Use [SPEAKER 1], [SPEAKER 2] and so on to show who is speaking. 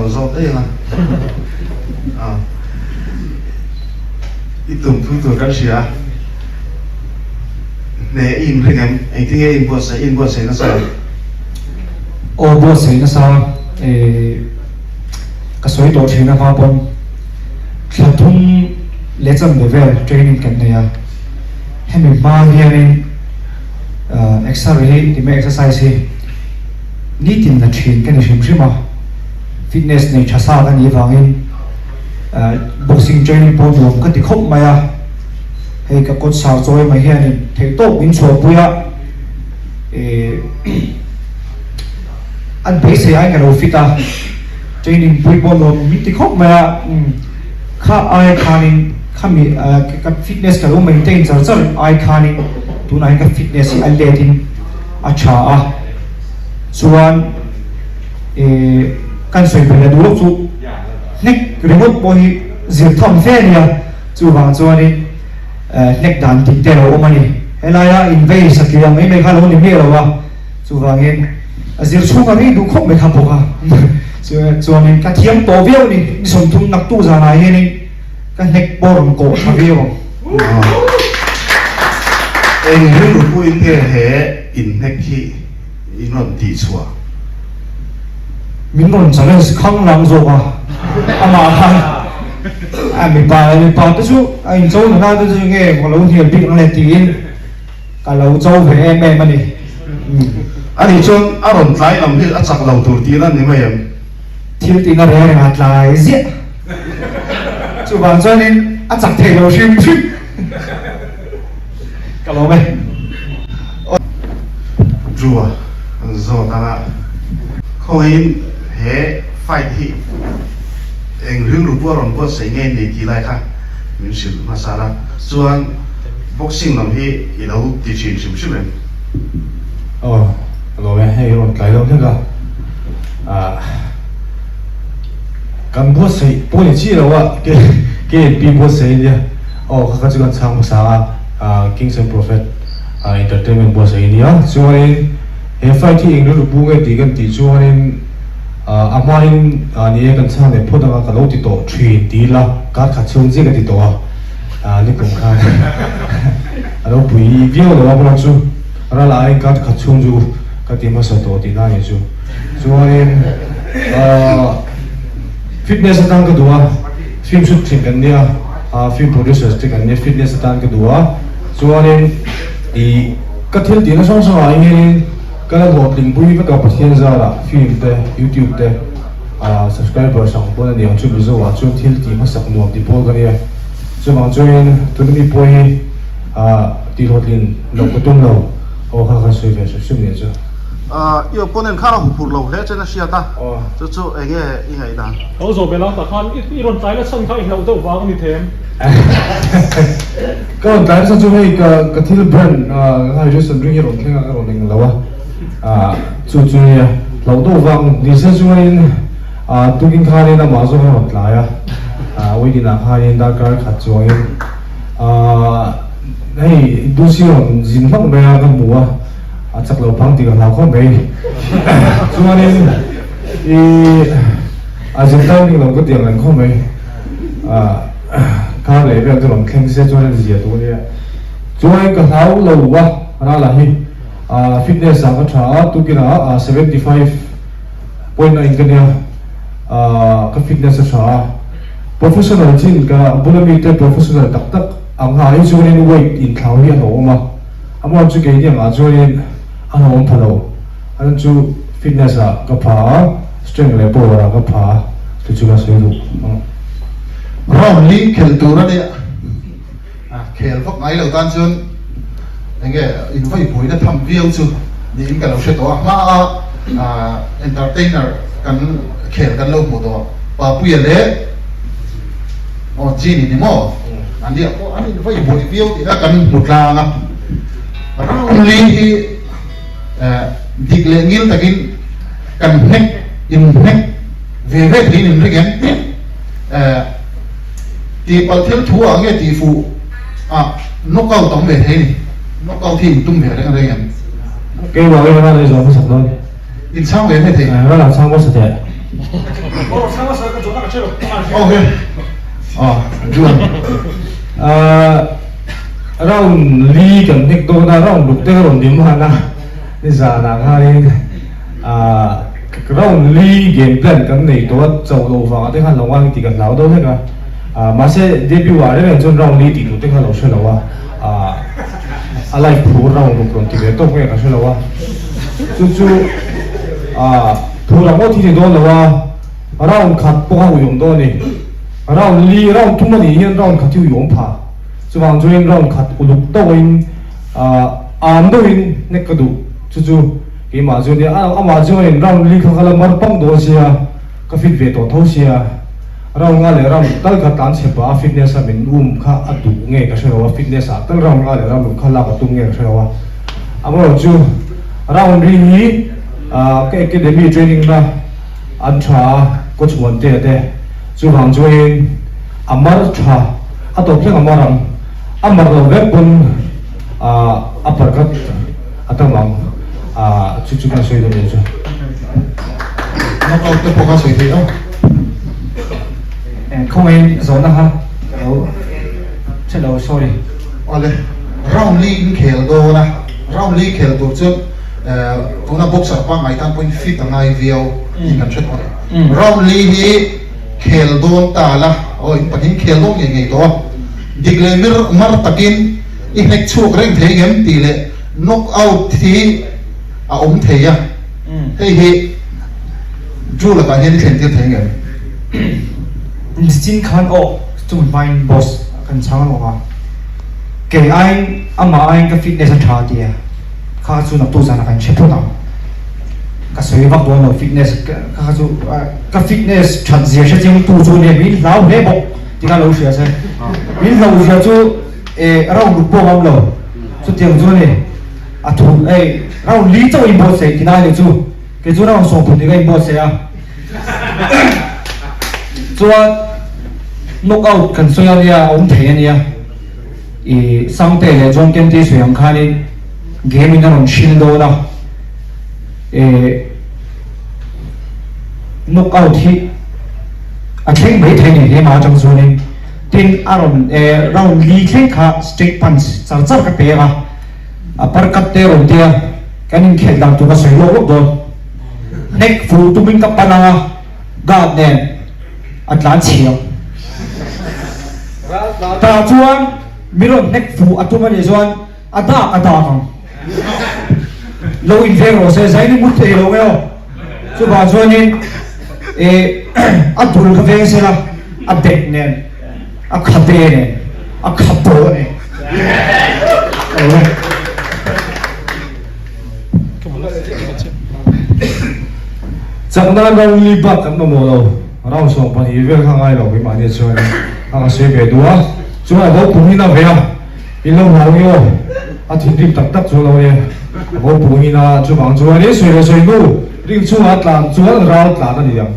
[SPEAKER 1] rawn zawt daih ang a. I tum thu tur kan hria a. Hneh i inring em? Engtin nge i inbuatsaih? I inbuatsaih nasa em?
[SPEAKER 2] Aw buatsaih nasa eh ka sawi tawh thin a hma pawn thla thum leh chanve vel training kan nei a, hemi hma hianin exer hi ti mai exercise hi nitin la thin ka ni hrim hrim a, fitness nei tha sa ka nih vangin boxing training pawh nuam ka ti khawp mai a, hei ka kawt sar chawi mai hianin theihtawp min chhuahpui a, eh an beisei ai ka lo fit a, training pui pawh nuam min ti khawp mai a, kha ai khanin khami ka fitness ka lo maintain char char ai khanin tunah hian ka fitness hi a let in a tha a, chuan eh kan sawi belh leh duh lawk chu hnek ringawt pawh hi zir tham fe a nia, chuvang chuanin hnek dan dik te a lo awm a ni, helaia invei satliah mai mai kha a lo ni miah lo a. Chuvangin a zir chhung a rei duh khawp mai kha bawk a, chuanin ka thiam tawh viau a ni, ni 30 naktu zanah hianin ka hnek pawh rawn kawh tha viau ang.
[SPEAKER 1] Eng rilru puiin nge he inhnek hi in rawn tih chhuah?
[SPEAKER 2] Min rawn challenge khang lang zawk a, amah khan a mipa mipa te chu a incho nana te chu nge ka lo hnial bik ang le tiin. Ka lo cho ve em em a ni.
[SPEAKER 1] Ani chuan a rawn tlai lam hi a chak lo tur tih na ni mai em?
[SPEAKER 2] Thil tihna reng reng a tlai ziah. Chuvang chuanin a chak thei lo hrim hrim. Ka lawm e.
[SPEAKER 1] Drew a zawt anga khawngaihin he fight hi eng rilru pawh a rawn buatsaih ngei ni tih lai kha min hrilh hmasa la. Chuan boxing lam hi i lo ti thin hrim hrim em?
[SPEAKER 3] Aw, ka lawm e, hei rawn tlai lo hlek a, ah kan buatsaih pawh ni chiah lo a, KNP buatsaih a nia, aw kha kha chu kan chhang hmasa a, ah Kings and Prophet Entertainment buatsaih a nia, chuanin he fight hi eng rilru pu nge tih kan tih chuanin ah a hmain ni e kan chhang leh phawt anga ka lo ti tawh thin ti ila kar khat chhung chiah ka ti tawh a. Nikum khan a lo pui viau lo a bawk chu ral ah in kar khat chhung chu ka ti hmasa tawh tih na ni chu. Chuanin fitness atan ka duh a, film shoot thin kan nia, film producers te kan nia fitness atan ka duh a, chuanin ih ka thil tihna hrang hrang ah hianin ka la hlawhtling pui vek a Pathian zarah film te youtube te subscribers ang pawn a ni ang chu Mizo ah chuan thil tih hmasak nuam ti pawl ka nia. Chuvang chuan tuna mi pawh hi tihhlawhtlin loh ka tum lo, aw kha kan sawi ve hrim hrim nia chu.
[SPEAKER 1] I opponent khan a huphurh lo hle chen a hriat a, chu chu eng nge i ngaihdan?
[SPEAKER 4] Lo zawh belh a, tah khan i rawn tlai la chhan kha i hlauh deuh vang a ni thei em?
[SPEAKER 3] Ka rawn tlai nasa chu hei ka thil brand hydration drink hi rawn thleng a, ka rawn eng lo a, chu chu nia hlauh deuh vang ni se chuanin Tukin khanin amah zawk a rawn tlai a, weekend ah khanin darkar khat chuangin hei Dusi rawn zin hlauh mai a ka hmu a, a chak lo phang tih ka hlau khawp mai. Chuanin i a zin timing lo ka ti ang reng khawp mai, kar leh vel te rawn thleng se chuan a zia tur a nia. Chuanin ka hlau lo a Rala hi fitness ah ka tha a, tukin ah 75. Point a in ka nia ka fitness a tha a, professional chin ka bula mite professional tak tak ang ha hi chuanin weight inthlau hi a hlauhawm a, amaherawhchu chu keini angah chuanin a hlauhawm pha lo, a chhan chu fitness ah ka pha a, strength leh power ah ka pha a, chu chu ka sawi duh ang.
[SPEAKER 5] Round li khelh tur a nia. Khel vak ngai lo tan chuan enge invawipuina tham viau chu niin ka lo hre tawh a, hma a entertainer kan khel kan lo hmuh tawh Papuia leh aw Genie ni maw an nia pawh an invawibuai viau tih kha kan hmu tlang a, round li hi dik leh ngil takin kan hnek inhnek ve ve theiin inring em? Tih palh thil thu ah nge tih fuh ah knock out awm ve thei ni. Knock out hi in tum ve reng reng em?
[SPEAKER 3] Keimah nge ral ei zawh hmasak dawn?
[SPEAKER 5] In chhang ve mai thei.
[SPEAKER 3] Ral ah chhang hmasa teh.
[SPEAKER 5] Okay.
[SPEAKER 3] Ah, Juan. Ah, round li kan hnek dawn a, round ruk te ka rawn dim han a, nizanah khanin ah round li game plan kan nei tawh a, chauh loh vangah te khan lo ngang tih ka hlau deuh hlek a, ah mahse debut ah reng reng chuan round li tih tur te kha lo hre lo a, ah a life phur round ruk rawn ti ve tawk nge ka hre lo a, chu chu ah phur ang ngawt hi ni dawn lo a. Round khat pawh a uiawm dawn a ni. Round li, round thum a nih hian round khat hi uiawm pha. Chuvang chuanin round khat uluk deuhin am deuhin hnek ka duh. Chu chu keimah chu a nia. Amah chuanin round li kha ka la mar pang dawn sia, ka fit ve tawh tho sia. Round nga leh round tal kha tlan chhe pah a fitness a min um kha a duh nge ka hre lo a, fitness ah tal round nga leh round ruk kha lak a tum nge ka hre lo a. Amaherawhchu round ri hi ka academy training na An tha a, kaw chhuan te te chuvang chuain a mar tha, a tawp thleng a mar ang, a mar lo vek pawn a parkat a tam ang, chu chu kan sawi dawn nia chu.
[SPEAKER 5] Knockout te pawh kha sawi theih lo.
[SPEAKER 2] Khawngaiin zawhna kha ka lo hre lo, sorry.
[SPEAKER 5] Awle, round li in khel dawn a, round li khel tur chuan Tuna boxer pangngai tan pawhin fit a ngai viau tih kan hre tawh a ni. Round li hi khel dawn ta la, aw in pahnih khel dawn ngei ngei tawh a, dik leh mir mar takin i hnek chhuak reng thei ngem tih leh knock out hi a awm thei a, hei hi Drew lakah hian i thlen tir thei ngem?
[SPEAKER 2] Nichin khan aw chumi hmain boss kan chhang alawm a, kei aiin amah aiin ka fitness a tha tia. Kha chu naktu zan ah kan hre phawt ang. Ka sawi vak dawn lo fitness kha chu ka fitness that zia hre chiang tu chu nia min hlau hle bawk ti kha lo hria se. Min hlau zia chu eh round ruk pawh a awm lo. Chutiang chu ani a thu ei round li chauh in buatsaih ti lai leh chu kei chu round sawm pahnih ka in buatsaih a. Chuan knock out kan sawi a nia a awm thei a nia. I Sangte leh John Kenti sawi ang khanin game in a rawn hrilh dawn a, e knock out hi a thleng mai thei ni hlema atang chuanin tin a rawn e round li thleng kha straight punch char char ka pek a, a par cut te rawn tia kan inkhelh dan tur ka sawi lawk lawk dawn. Hnek fuh tumin ka pan ang a, guard nen. A tlan chhiang. Tah chuan mi rawn hnek fuh a tum a nih chuan a dak a dak ang. Lo inveng rawh se, zaini mut thei lo nge aw. Chuvang chuanin eh a dul kha veng sela, a bek nen, a khabe nen, a khapaw nen.
[SPEAKER 3] Chak nan round li bak kan mamawh lo, round 12 vel kha ngai lo keimahni chuan a ka sawi ve duh a, chuan a bo pung in a ve a, in lo hlau nge aw, a thinrim tak tak chu lo e, a bo pung in a chuvang chuan i sawi leh sawi hnu ring chhungah a tlan chuan ral tlan a ni ang.